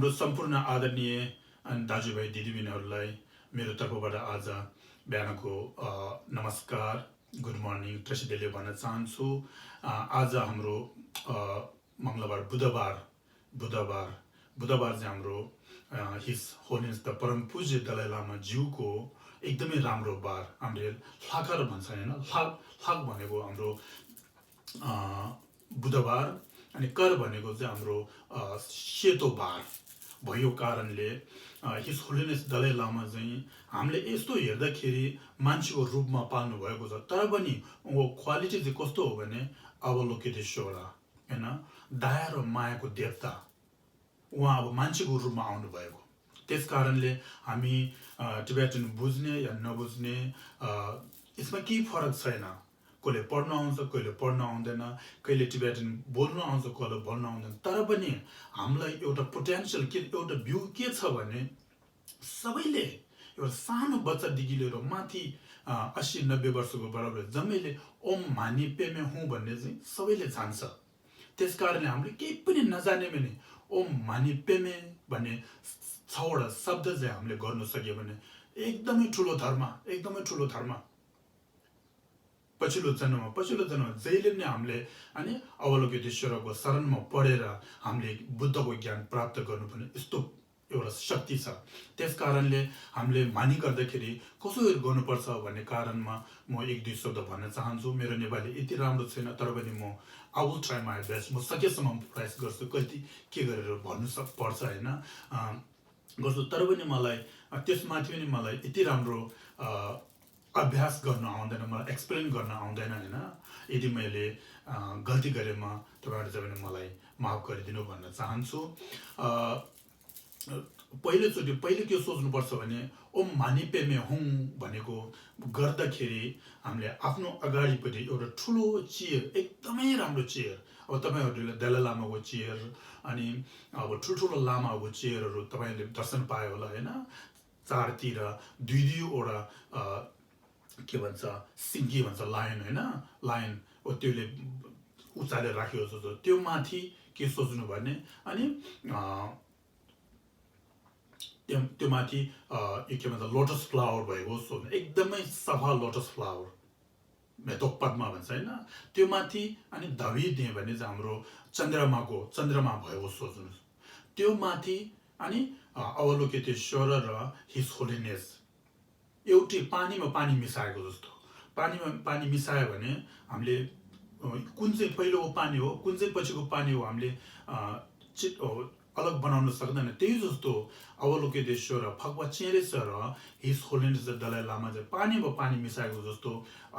हाम्रो सम्पूर्ण आदरणीय दाजुभाइ दिदीबहिनीहरूलाई मेरो तर्फबाट आज बिहानको नमस्कार गुड मर्निङ प्रेसिडेन्टले भन्न चाहन्छु। आज हाम्रो मङ्गलबार बुधबार चाहिँ हाम्रो हिज होलिनेस द परम पूज्य दलाई लामा ज्यूको एकदमै राम्रो बार। हामीले ल्हाकर भन्छ हैन, ल्हाक भनेको हाम्रो बुधबार अनि कर भनेको चाहिँ हाम्रो सेतो बार भयो कारणले हिज होलिनेस दलाई लामा चाहिँ हामीले यस्तो हेर्दाखेरि मान्छेको रूपमा पाल्नु भएको छ, तर पनि उनको क्वालिटी चाहिँ कस्तो हो भने अवलोकितेश्वर हैन, दया र मायाको देवता उहाँ अब मान्छेको रूपमा आउनु भएको। त्यस कारणले हामी टिबेटन बुझ्ने या नबुझ्ने यसमा केही फरक छैन। कहिले पढ्न आउँछ, कहिले पढ्न आउँदैन, कहिले टिबेटन बोल्न आउँछ, कहिले बोल्न आउँदैन, तर पनि हामीलाई एउटा पोटेन्सियल एउटा भ्यू के छ भने सबैले एउटा सानो बच्चादेखि लिएर माथि 80-90 वर्षको बराबर जम्मैले ओम मानी पेमे हुँ भन्ने चाहिँ सबैले जान्छ। त्यस कारणले हामीले केही पनि नजाने भने ओम मानी पेमे भन्ने 6वटा शब्द चाहिँ हामीले गर्न सक्यो भने एकदमै ठुलो धर्म। पछिल्लो जन्म जहिले पनि हामीले अनि अवलोकितेश्वरको शरणमा पढेर हामीले बुद्धको ज्ञान प्राप्त गर्नुपर्ने यस्तो एउटा शक्ति छ। त्यस कारणले हामीले मानी गर्दाखेरि कसरी गर्नुपर्छ भन्ने कारणमा म 1-2 शब्द भन्न चाहन्छु। मेरो नेपाली यति राम्रो छैन, तर पनि म I will try my best. म सकेसम्म प्रयास गर्छु, कति के गरेर भन्नु पर्छ हैन गर्छु, तर पनि मलाई त्यसमाथि पनि मलाई यति राम्रो अभ्यास गर्न आउँदैन, मलाई एक्सप्लेन गर्न आउँदैन हैन। यदि मैले गल्ती गरेमा तपाईहरुले चाहिँ मलाई माफ गरिदिनु भन्न चाहन्छु। पहिले के सोच्नुपर्छ भने ओम मानी पेमे हुँ भनेको गर्दाखेरि हामीले आफ्नो अगाडिपट्टि एउटा ठुलो चेयर, एकदमै राम्रो चेयर, अब तपाईहरुले दलाई लामाको चेयर अनि अब ठुल्ठुलो लामाको चेयरहरु तपाईहरुले दर्शन पाए होला हैन। चारतिर 2-2 वटा के भन्छ सिङ्गी भन्छ लायन हैन, लायन ओ त्यसले उचालेर राखेको छ। त्यो माथि के सोच्नु भने अनि त्यो माथि यो के भन्छ लोटस फ्लावर भएको सोच्नु, एकदमै सफा लोटस फ्लावर मेथोक पद्मा भन्छ हैन, त्यो माथि अनि धवी दिए भने चाहिँ हाम्रो चन्द्रमा भएको सोच्नु, त्यो माथि अनि अवलोकितेश्वर र हिज होलिनेस एउटै पानीमा पानी मिसाएको जस्तो। पानीमा पानी मिसायो भने हामीले कुन चाहिँ पहिलोको पानी हो कुन चाहिँ पछिको पानी हो हामीले अलग बनाउन सक्दैन। त्यही जस्तो अवलोकितेश्वर फक्वा चेरेश्वर हिज होलिनेस दलाई लामा चाहिँ पानीमा पानी मिसाएको जस्तो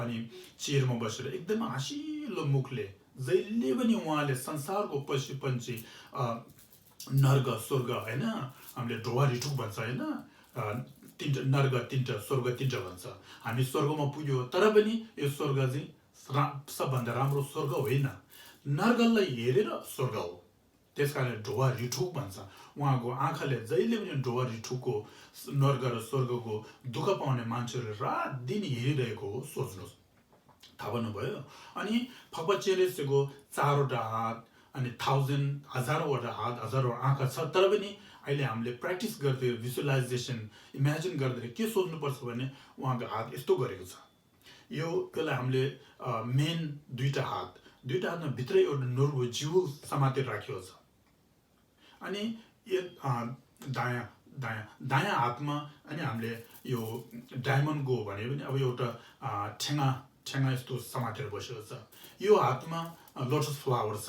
अनि चेयरमा बसेर एकदमै हाँसिलो मुखले जहिले पनि उहाँले संसारको पशुपन्छी नर्ग स्वर्ग हैन, हामीले ढोवा रिठुक भन्छ हैन, नर्ग 3टा स्वर्ग 3टा भन्छ। हामी स्वर्गमा पुग्यो, तर पनि यो स्वर्ग चाहिँ सबभन्दा राम्रो स्वर्ग होइन, नर्गलाई हेरेर स्वर्ग हो। त्यसकारण ढोवा रिठुक भन्छ। उहाँको आँखाले जहिले पनि ढोवा रिठुकको नर्ग र स्वर्गको दुःख पाउने मान्छेहरूले रात दिन हेरिरहेको हो, सोच्नुहोस्। थाहा भन्नुभयो। अनि फक्वा चेरेसको 4वटा हात अनि हजारौँवटा हात, हजारौँ आँखा छ, तर पनि अहिले हामीले प्र्याक्टिस गर्दै भिजुअलाइजेसन इमेजिन गर्दै के सोच्नुपर्छ भने उहाँको हात यस्तो गरेको छ। यसलाई हामीले मेन 2टा हातमा भित्रै एउटा नर्भ जिउ समातेर राखेको छ। अनि दायाँ हातमा अनि हामीले यो डायमन्डको भने पनि अब एउटा ठेङ्गा यस्तो समातेर बसेको छ। यो हातमा लोटस फ्लावर छ,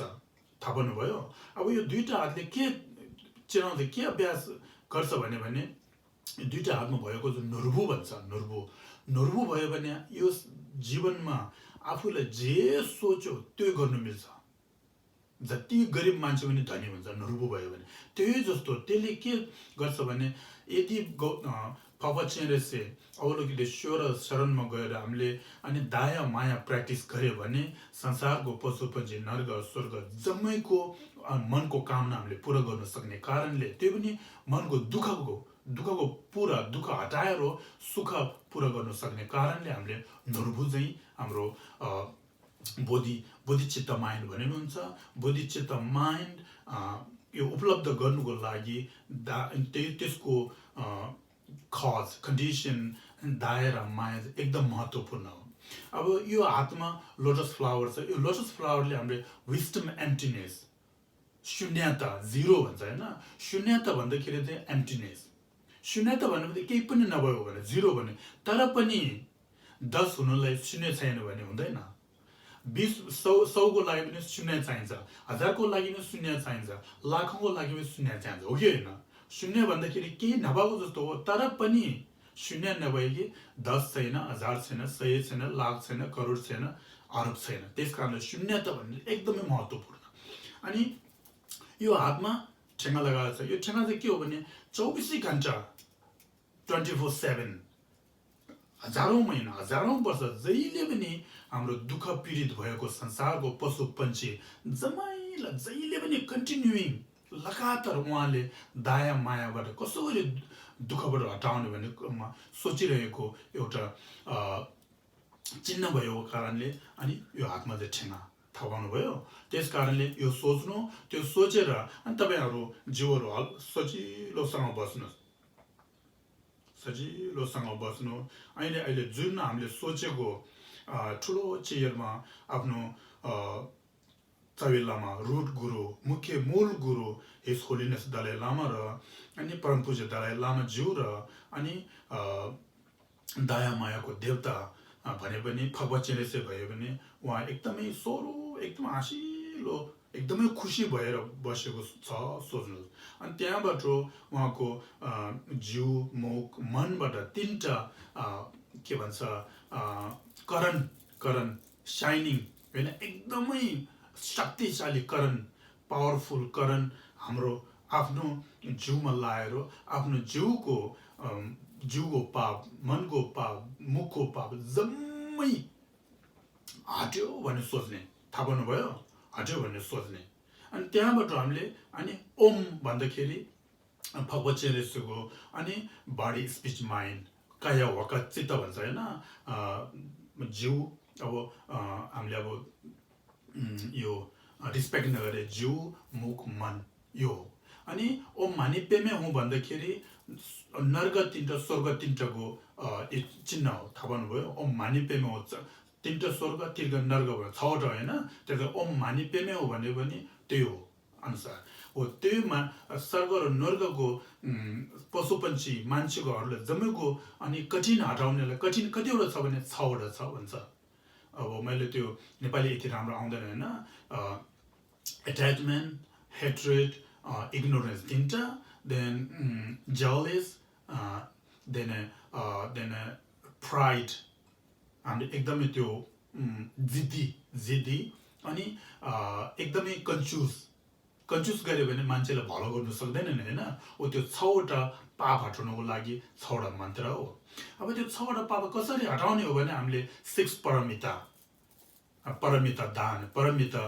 थाहा पाउनुभयो। अब यो 2टा हातले के चिनाउँदै के अभ्यास गर्छ भने 2टा हातमा भएको जो नर्भु भन्छ, नर्भु भयो भने यो जीवनमा आफूलाई जे सोच्यो त्यो गर्नु मिल्छ। जति गरिब मान्छे पनि धनी हुन्छ नर्भु भयो भने। त्यही जस्तो त्यसले के गर्छ भने यदि फक्वा चेरेसे अवलोकितेश्वर शरणमा गएर हामीले अनि दया माया प्र्याक्टिस गर्यो भने संसारको पशुपन्छी नर्ग स्वर्ग जम्मैको मनको कामना हामीले पुरा गर्न सक्ने कारणले, त्यो पनि मनको दुःखको पुरा दुःख हटाएर सुख पुरा गर्न सक्ने कारणले हामीले नर्भु चाहिँ हाम्रो बोधिचित्त माइन्ड भन्नुहुन्छ। बोधिचित्त माइन्ड यो उपलब्ध गर्नुको लागि त्यसको कज कन्डिसन दायरा माया एकदम महत्त्वपूर्ण हो। अब यो हातमा लोटस फ्लावर छ, यो लोटस फ्लावरले हामीले विस्डम एम्प्टिनेस शून्यता जिरो भन्छ होइन। शून्यता भन्दाखेरि चाहिँ एम्प्टिनेस, शून्यता भनेको केही पनि नभएको भने जिरो भने, तर पनि 10 हुनुलाई शून्य छैन भने हुँदैन। 100को लागि पनि शून्य चाहिन्छ, 1000को लागि पनि शून्य चाहिन्छ, लाखौँको लागि पनि शून्य चाहिन्छ, हो कि होइन? शून्य भन्दाखेरि केही नभएको जस्तो हो, तर पनि शून्य नभएकी 10 छैन, 1000 छैन, 100 छैन, लाख छैन, करोड छैन, अरब छैन। त्यस कारणले शून्यता भन्ने एकदमै महत्त्वपूर्ण। अनि यो हातमा ठेङ्गा लगाएको छ, यो ठेङ्गा चाहिँ के हो भने 24 घण्टा 24/7 हजारौँ महिना हजारौँ वर्ष जहिले पनि हाम्रो दुःख पीडित भएको संसारको पशु पन्छी जहिले पनि कन्टिन्युइङ लगातार उहाँले दया मायाबाट कसरी दुःखबाट हटाउने भन्ने सोचिरहेको एउटा चिन्ह भएको कारणले अनि यो हातमा चाहिँ ठेङ्गा थपाउनु भयो। त्यस कारणले यो सोच्नु, त्यो सोचेर अनि तपाईँहरू जिउहरू सजिलोसँग बस्नुहोस्, सजिलोसँग बस्नु। अहिले जुन हामीले सोचेको ठुलो चेयरमा आफ्नो चवेल लामा, रुट गुरु, मुख्य मूल गुरु हिज होलिनेस दलाई लामा र अनि परम पूज्य दलाई लामा ज्यू र अनि दया मायाको देवता भने पनि फगवा चेनेसे भयो भने उहाँ एकदमै सोरो, एकदम हाँसिलो, एकदमै खुसी भएर बसेको छ सोच्नुहोस्। अनि त्यहाँबाट उहाँको जिउ, मुख, मनबाट 3टा के भन्छ करण साइनिङ होइन, एकदमै शक्तिशाली करण, पावरफुल करण हाम्रो आफ्नो जिउमा लाएर आफ्नो जिउको पाप, मनको पाप, मुखको पाप जम्मै हट्यो भन्ने सोच्ने, थाहा पाउनुभयो? हट्यो भन्ने सोच्ने। अनि त्यहाँबाट हामीले अनि ओम भन्दाखेरि फगवा चेनेसेको अनि बडी स्पिच माइन्ड काया वाका चित्त भन्छ होइन। जिउ अब हामीले अब यो रिस्पेक्ट नगरे जिउ, मुख, मन यो हो। अनि ओम मानि पेमे हुँ भन्दाखेरि नर्ग 3टा स्वर्ग 3टाको चिन्ह हो, थाहा पाउनुभयो? ओम मानि पेमे हो 3टा स्वर्ग 3टा नर्ग भयो, 6वटा होइन। त्यसले ओम मानि पेमे हो भने पनि त्यही हो अनुसार हो। त्यहीमा स्वर्ग र नर्गको पशुपन्छी मान्छेकोहरूले जम्मैको अनि कठिन हटाउनेलाई कठिन कतिवटा छ भने 6वटा छ भन्छ। अब मैले त्यो नेपाली यति राम्रो आउँदैन होइन। एट्याचमेन्ट, हेट्रेड, इग्नोरेन्स 3टा, देन जेलस, देन प्राइड, हामीले एकदमै त्यो जिद्दी अनि एकदमै कन्फ्युज गऱ्यो भने मान्छेले भलो गर्नु सक्दैन नि होइन। ओ त्यो 6वटा पाप हटाउनको लागि 6वटा मन्त्र हो। अब त्यो 6वटा पाप कसरी हटाउने हो भने हामीले 6 परमिता दान, परमिता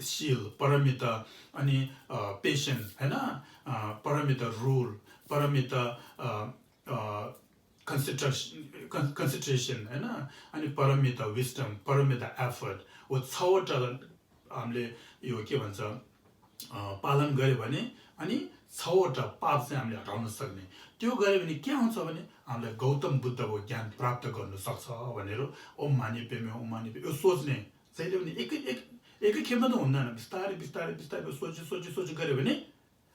शील, परमिता अनि पेसेन्स होइन, परमिता रुल, परमिता कन्सिडरेसन होइन, अनि परमिता विस्डम, परमिता एफर्ट। वो 6वटा हामीले यो के भन्छ पालन गऱ्यो भने अनि 6वटा पाप चाहिँ हामीले हटाउन सक्ने। त्यो गऱ्यो भने के आउँछ भने हामीलाई गौतम बुद्धको ज्ञान प्राप्त गर्न सक्छ भनेर ओम मानि पेमे, ओम मानि पेमे यो सोच्ने। जहिले पनि एकै खेपमा त हुँदैन, बिस्तारै बिस्तारै बिस्तारै सोची गऱ्यो भने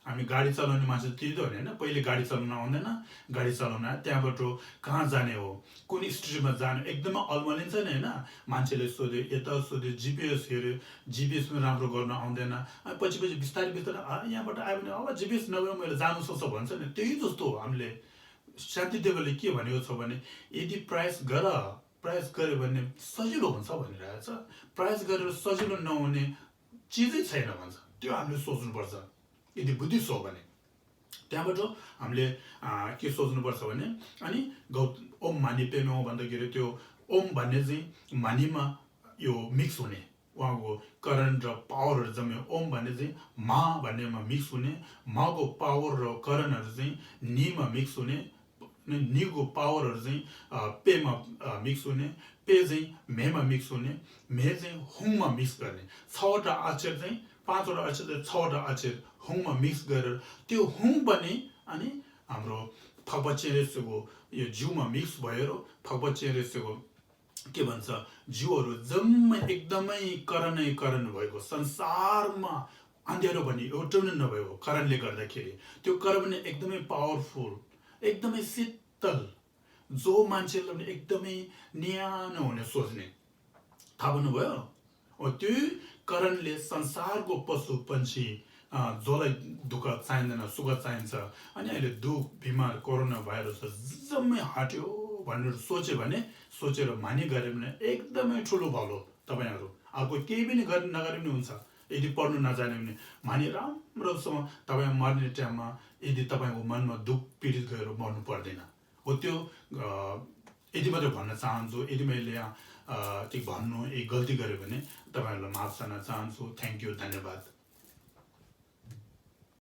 हामी गाडी चलाउने मान्छे त्यही त हो नि होइन। पहिले गाडी चलाउन आउँदैन, गाडी चलाउन त्यहाँबाट कहाँ जाने हो, कुन स्ट्रिटमा जाने एकदमै अल्मलिन्छ नि होइन। मान्छेले सोध्यो, यता सोध्यो, जिपिएस हेऱ्यो, जिपिएस पनि राम्रो गर्न आउँदैन। अनि पछि बिस्तारै यहाँबाट आयो भने अब जिपिएस नभए मैले जानु सक्छ भन्छ नि। त्यही जस्तो हो। हामीले शान्तिदेवले के भनेको छ भने यदि प्रयास गऱ्यो भने सजिलो हुन्छ भनिरहेको छ। प्रयास गरेर सजिलो नहुने चिजै छैन भन्छ। त्यो हामीले सोच्नुपर्छ यदि बुद्धिस्ट हो भने। त्यहाँबाट हामीले के सोच्नुपर्छ भने अनि ओम मानि पेमे हो भन्दाखेरि त्यो ओम भन्ने चाहिँ मानिमा यो मिक्स हुने, उहाँको करेन्ट र पावरहरू जम्यो। ओम भन्ने चाहिँ मा भन्नेमा मिक्स हुने, माको पावर र करेन्टहरू चाहिँ नीमा मिक्स हुने, नीको पावरहरू चाहिँ पेमा मिक्स हुने, पे चाहिँ मेमा मिक्स हुने, मे चाहिँ हुङमा मिक्स गर्ने। 6वटा अक्षर चाहिँ 5वटा अक्षर 6वटा अक्षर हुङमा मिक्स गरेर त्यो हुङ पनि अनि हाम्रो फगबचेरेसको यो जिउमा मिक्स भएर फगबचेरेसको के भन्छ जिउहरू जम्मै एकदमै करण भएको संसारमा अँध्यारो भन्ने एउटा पनि नभएको करणले गर्दाखेरि त्यो करण पनि एकदमै पावरफुल एकदमै शीतल जो मान्छेलाई पनि एकदमै न्यानो हुने सोच्ने थाहा भन्नुभयो त्यो करणले संसारको पशु पंक्षी जसलाई दुःख चाहिँदैन सुख चाहिन्छ अनि अहिले दुःख बिमार कोरोना भाइरस जम्मै हट्यो भनेर सोच्यो भने सोचेर मानि गरे भने एकदमै ठुलो भलो तपाईहरु अर्को केही पनि नगरे पनि हुन्छ यदि पढ्नु नजाने भने मानि राम्रोसँग तपाई मर्ने टाइममा यदि तपाईको मनमा दुःख पीडित गएर मर्नु पर्दैन हो त्यो यदि मात्र भन्न चाहन्छु यदि मैले यहाँ भन्नु एक गल्ती गरे भने तपाईहरुलाई माफ गर्न चाहन्छु थ्यांक यू धन्यवाद